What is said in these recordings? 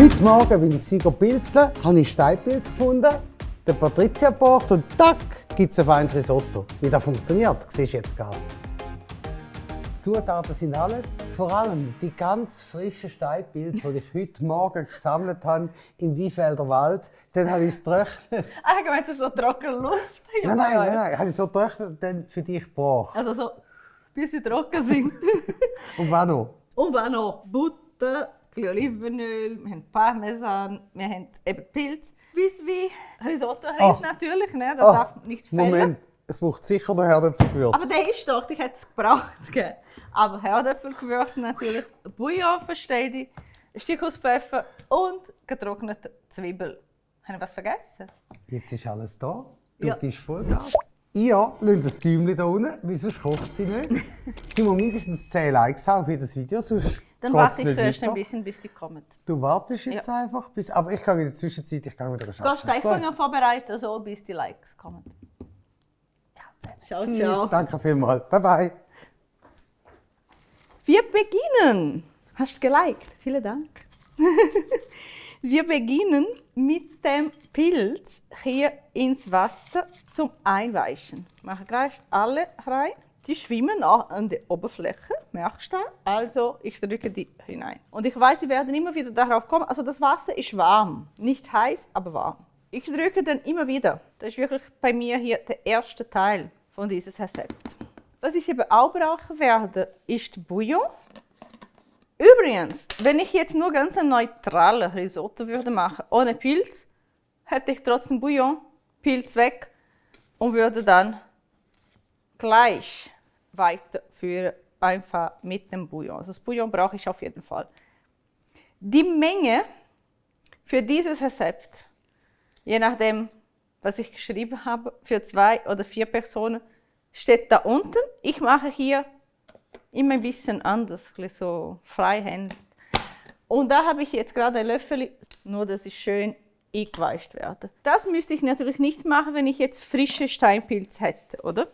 Heute Morgen bin ich pilzeln, habe ich Steinpilz gefunden, den Patricia gebracht und tack, gibt es ein feines Risotto. Wie das funktioniert, siehst du jetzt gerade. Die Zutaten sind alles, vor allem die ganz frischen Steinpilze, die ich heute Morgen gesammelt habe im Wiefelder Wald. Dann habe ich es getrocknet. Ich meine, es ist so trockene Luft. Nein, habe ich so getrocknet dann für dich gebracht. Also so, bis sie trocken sind. Und was noch? Und dann noch Butter, Olivenöl, wir haben Parmesan, wir haben eben Pilz. Wie Risotto-Reis natürlich, ne? Das darf nicht fehlen. Moment, es braucht sicher noch Herdöpfelgewürz. Aber der ist doch, ich hätte es gebraucht. Gell? Aber Herdöpfelgewürz natürlich, Bouillon verstehe ich, ein Stück aus Pfeffer und getrocknete Zwiebel. Habe ich was vergessen? Jetzt ist alles da. Du Ja. gibst Vollgas. Ja, lass das Däumchen da unten, weil sonst kocht sie nicht. Sie muss mindestens 10 Likes haben für das Video, sonst Dann geht's warte ich nicht zuerst weiter. ein bisschen, bis die kommen. Du wartest jetzt einfach, bis, aber ich kann in der Zwischenzeit wieder arbeiten. Gehst du Teigfinger vorbereiten, so bis die Likes kommen? Ciao, Tschüss, ciao. danke vielmals. Bye bye. Wir beginnen. Hast du geliked? Vielen Dank. Wir beginnen mit dem Pilz hier ins Wasser zum Einweichen. Ich mache gleich alle rein. Die schwimmen auch an der Oberfläche, merkst du? Also ich drücke die hinein. Und ich weiß, sie werden immer wieder darauf kommen. Also das Wasser ist warm, nicht heiß, aber warm. Ich drücke dann immer wieder. Das ist wirklich bei mir hier der erste Teil von diesem Rezept. Was ich eben auch brauchen werde, ist Bouillon. Übrigens, wenn ich jetzt nur ganz ein neutrales Risotto würde machen, ohne Pilz, hätte ich trotzdem Bouillon, Pilz weg und würde dann gleich weiterführen, einfach mit dem Bouillon. Also das Bouillon brauche ich auf jeden Fall. Die Menge für dieses Rezept, je nachdem, was ich geschrieben habe, für 2 oder 4 Personen, steht da unten. Ich mache hier immer ein bisschen anders, ein bisschen so freihändig. Und da habe ich jetzt gerade ein Löffel, nur dass ich schön eingeweischt werde. Das müsste ich natürlich nicht machen, wenn ich jetzt frische Steinpilz hätte, oder?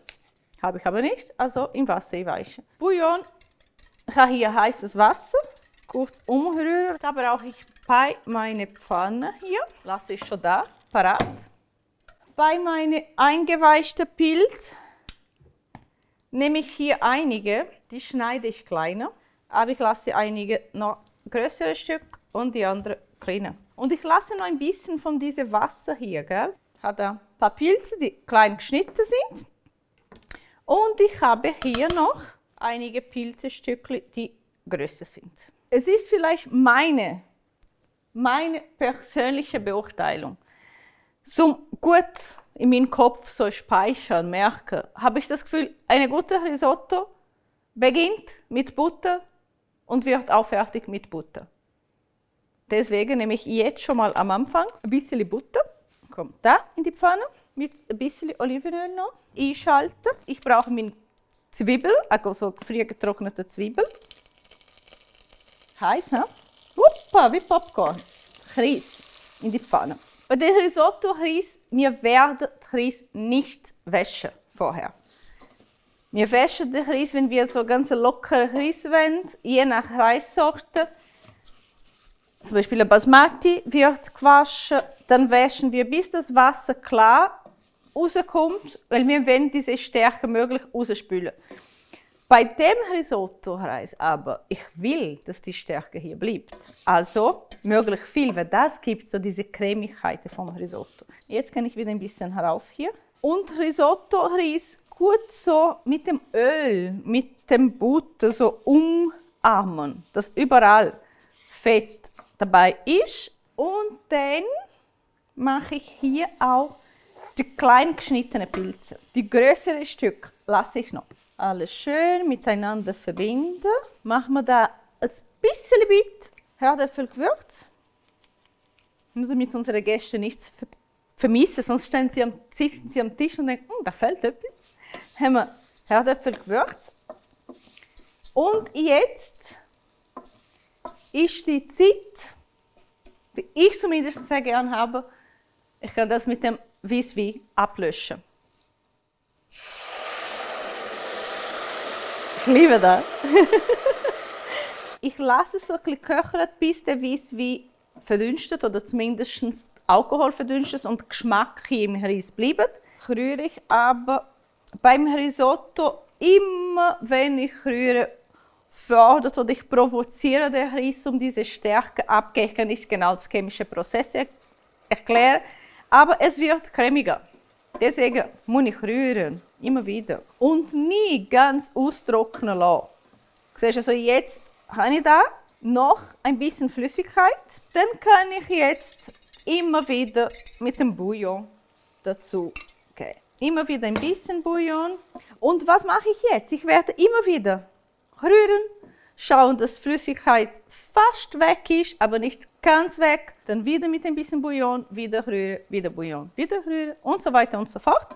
Habe ich aber nicht, also im Wasser einweichen. Bouillon, ich habe hier heißes Wasser, kurz umrühren. Da brauche ich bei meiner Pfanne hier, lasse ich schon da, parat. Bei meinem eingeweischten Pilz nehme ich hier einige, die schneide ich kleiner, aber ich lasse einige noch größere Stück und die anderen kleiner. Und ich lasse noch ein bisschen von diesem Wasser hier, gell? Ich habe da ein paar Pilze, die klein geschnitten sind. Und ich habe hier noch einige Pilzestückchen, die größer sind. Es ist vielleicht meine persönliche Beurteilung. Zum gut in meinem Kopf so speichern, merken, habe ich das Gefühl, eine gute Risotto beginnt mit Butter und wird auch fertig mit Butter. Deswegen nehme ich jetzt schon mal am Anfang ein bisschen Butter, kommt da in die Pfanne, mit ein bisschen Olivenöl noch einschalten. Ich brauche meine Zwiebel, also so frisch getrocknete Zwiebel. Heiß, ne? Huppa, wie Popcorn. Reis in die Pfanne. Bei dem Risotto-Reis, wir werden den Reis nicht waschen vorher. Wir waschen den Reis, wenn wir so ganz lockeren Reis wollen, je nach Reissorte. Zum Beispiel ein Basmati wird gewaschen, dann waschen wir, bis das Wasser klar rauskommt, weil wir wollen diese Stärke möglich rausspülen. Bei dem Risotto-Reis aber, ich will, dass die Stärke hier bleibt. Also möglichst viel, weil das gibt so diese Cremigkeit vom Risotto. Jetzt kann ich wieder ein bisschen herauf hier. Und Risotto-Reis gut so mit dem Öl, mit dem Butter so umarmen, dass überall Fett dabei ist. Und dann mache ich hier auch die klein geschnittenen Pilze. Die größeren Stücke lasse ich noch. Alles schön miteinander verbinden. Machen wir da ein bisschen mit Herdöpfelgewürz. Nur damit unsere Gäste nichts vermissen, sonst sitzen sie am Tisch und denken, da fehlt etwas. Haben wir Herdöpfelgewürz. Und jetzt ist die Zeit, die ich zumindest sehr gerne habe, ich kann das mit dem Weisswein ablöschen. Ich liebe das. Ich lasse es so ein bisschen köcheln, bis der Weisswein verdünstet oder zumindest Alkohol verdünstet und Geschmack hier im Reis bleibt, rühre ich aber beim Risotto immer, wenn ich rühre, fördert oder ich provoziere den Reis, um diese Stärke abzugeben. Ich kann nicht genau das chemische Prozess erklären, aber es wird cremiger. Deswegen muss ich rühren, immer wieder. Und nie ganz austrocknen lassen. Siehst du, also jetzt habe ich da noch ein bisschen Flüssigkeit. Dann kann ich jetzt immer wieder mit dem Bouillon dazu geben. Immer wieder ein bisschen Bouillon. Und was mache ich jetzt? Ich werde immer wieder rühren, schauen, dass die Flüssigkeit fast weg ist, aber nicht ganz weg. Dann wieder mit ein bisschen Bouillon, wieder rühren, wieder Bouillon, wieder rühren und so weiter und so fort.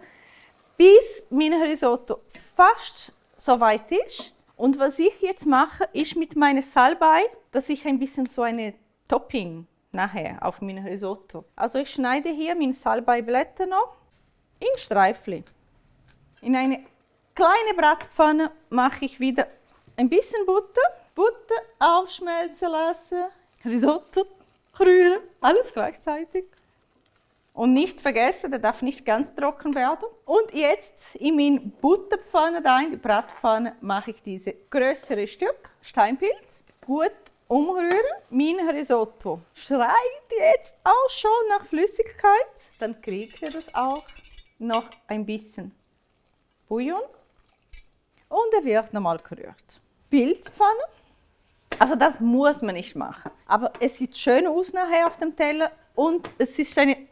Bis mein Risotto fast so weit ist. Und was ich jetzt mache, ist mit meiner Salbei, dass ich ein bisschen so eine Topping nachher auf mein Risotto. Also ich schneide hier meine Salbeiblätter noch in Streifchen. In eine kleine Bratpfanne mache ich wieder ein bisschen Butter. Butter aufschmelzen lassen, Risotto rühren, alles gleichzeitig. Und nicht vergessen, der darf nicht ganz trocken werden. Und jetzt in meine Butterpfanne, da in die Bratpfanne, mache ich diese größere Stück Steinpilz. Gut umrühren. Mein Risotto schreit jetzt auch schon nach Flüssigkeit. Dann kriegt ihr das auch noch ein bisschen Bouillon. Und er wird nochmal gerührt. Pilzpfanne. Also das muss man nicht machen. Aber es sieht schön aus nachher auf dem Teller und es ist eine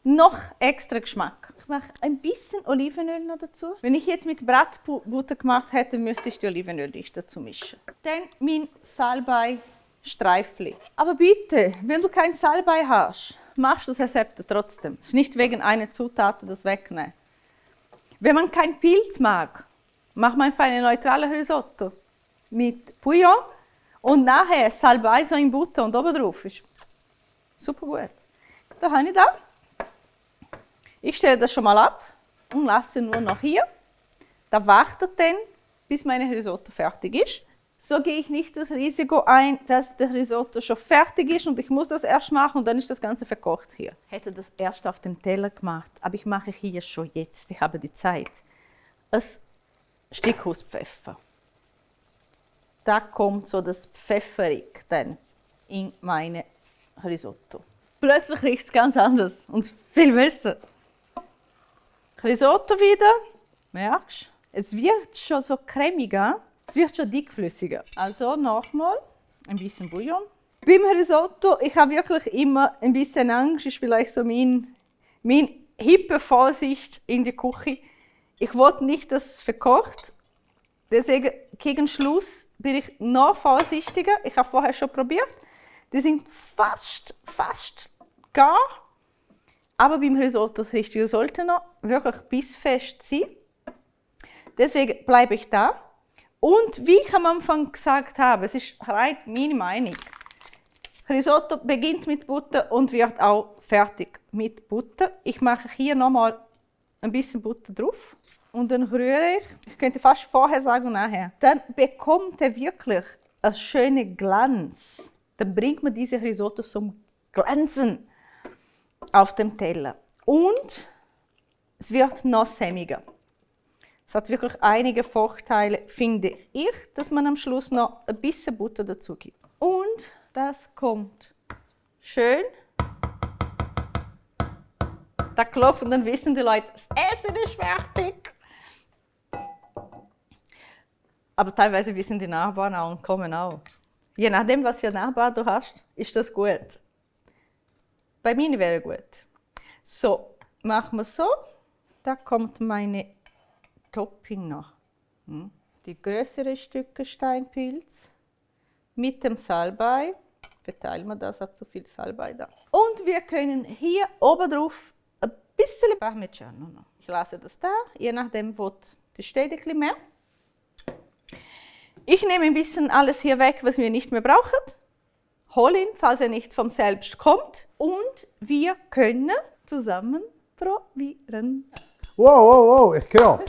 noch extra Geschmack. Ich mache ein bisschen Olivenöl noch dazu. Wenn ich jetzt mit Bratbutter gemacht hätte, müsste ich die Olivenöl nicht dazu mischen. Dann mein Salbei-Streifli. Aber bitte, wenn du kein Salbei hast, machst du das Rezept trotzdem. Es ist nicht wegen einer Zutat das wegnehmen. Wenn man keinen Pilz mag, macht man einfach eine neutrale Risotto mit Bouillon und nachher Salbei so in Butter und oben drauf ist super gut. Da habe ich da. Ich stelle das schon mal ab und lasse nur noch hier. Da wartet dann, bis meine Risotto fertig ist. So gehe ich nicht das Risiko ein, dass der Risotto schon fertig ist und ich muss das erst machen und dann ist das Ganze verkocht hier. Ich hätte das erst auf dem Teller gemacht, aber ich mache hier schon jetzt. Ich habe die Zeit. Ein Stück Pfeffer. Da kommt so das Pfefferig dann in meine Risotto. Plötzlich riecht es ganz anders und viel besser. Risotto wieder, merkst du? Es wird schon so cremiger, es wird schon dickflüssiger. Also nochmal ein bisschen Bouillon. Beim Risotto, ich habe wirklich immer ein bisschen Angst, ist vielleicht so mein hippe Vorsicht in der Küche. Ich wollte nicht, dass es verkocht, deswegen gegen Schluss bin ich noch vorsichtiger. Ich habe vorher schon probiert, die sind fast gar. Aber beim Risotto das Richtige sollte noch wirklich bissfest sein. Deswegen bleibe ich da. Und wie ich am Anfang gesagt habe, es ist rein meine Meinung. Risotto beginnt mit Butter und wird auch fertig mit Butter. Ich mache hier nochmal ein bisschen Butter drauf und dann rühre ich. Ich könnte fast vorher sagen und nachher. Dann bekommt er wirklich einen schönen Glanz. Dann bringt man diese Risotto zum Glänzen auf dem Teller. Und es wird noch sämiger. Es hat wirklich einige Vorteile, finde ich, dass man am Schluss noch ein bisschen Butter dazu gibt. Und das kommt schön. Da klopfen, dann wissen die Leute, das Essen ist fertig. Aber teilweise wissen die Nachbarn auch und kommen auch. Je nachdem, was für Nachbarn du hast, ist das gut. Bei mir wäre gut. So, machen wir so. Da kommt meine Topping noch. Die größeren Stücke Steinpilz mit dem Salbei. Verteilen wir das, hat zu viel Salbei da. Und wir können hier oben drauf ein bisschen Parmigiano noch. Ich lasse das da, je nachdem, wo die steht, ein bisschen mehr. Ich nehme ein bisschen alles hier weg, was wir nicht mehr brauchen. Hol ihn, falls er nicht vom Selbst kommt. Und wir können zusammen probieren. Wow, ich höre.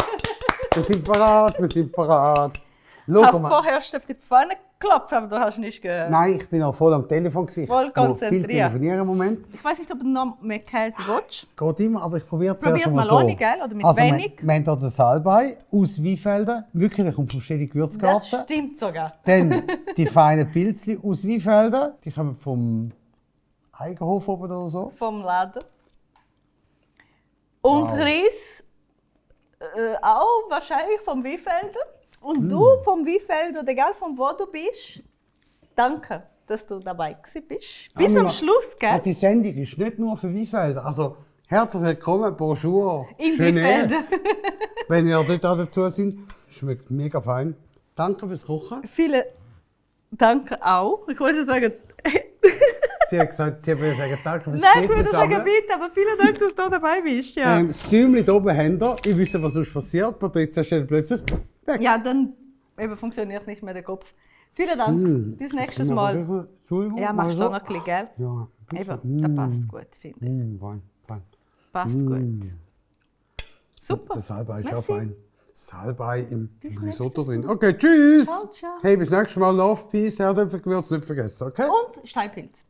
Wir sind parat. Schau habe mal. vorher auf die Pfanne geklopft, aber du hast nicht gehört. Nein, ich bin auch voll am Telefon. Voll Viel konzentriert. telefonieren im Moment. Ich weiß nicht, ob du noch mehr Käse willst. Geht immer, aber ich probiere es Probiert zuerst mal mal so. ohne, gell? Oder mit also, wenig. Wir haben hier den Salbei aus Weinfelden. Wirklich, der kommt vom Stedi Das Gewürzgarten. stimmt sogar. Dann die feinen Pilzli aus Weinfelden. Die kommen vom Eigenhof oben oder so. Vom Laden. Und Wow. Reis auch wahrscheinlich vom Weinfelder. Und du vom Weinfelder, egal von wo du bist, danke, dass du dabei bist. Bis am Schluss, Ja, gell? die Sendung ist nicht nur für Weinfelder. Also, herzlich willkommen, bonjour. In Schöne Weinfelder. Wenn ihr dort auch dazu seid. Schmeckt mega fein. Danke fürs Kochen. Vielen Dank auch. Ich wollte sagen, Sie hat gesagt, sie würde sagen, danke fürs nein, ich würde Käse sagen, sammeln. bitte, aber vielen Dank, dass du dabei bist. Ja, Das Däumchen hier oben habt ihr. Ich wüsste, was sonst passiert. Patricia stellt plötzlich weg. ja dann eben funktioniert nicht mehr der Kopf. Vielen Dank. Bis nächstes Mal. Entschuldigung. Ja, machst du also. noch ein bisschen, gell? Ja, ein bisschen. Eben, das passt gut, finde ich. Fein, fein. Passt gut. Super. Der Salbei ist auch Merci. fein. Salbei im Risotto drin. Okay, tschüss. Ciao, ciao. Hey, bis nächstes Mal. Love, Peace, Erdäpfelgewürz nicht vergessen, okay? Und Steinpilz.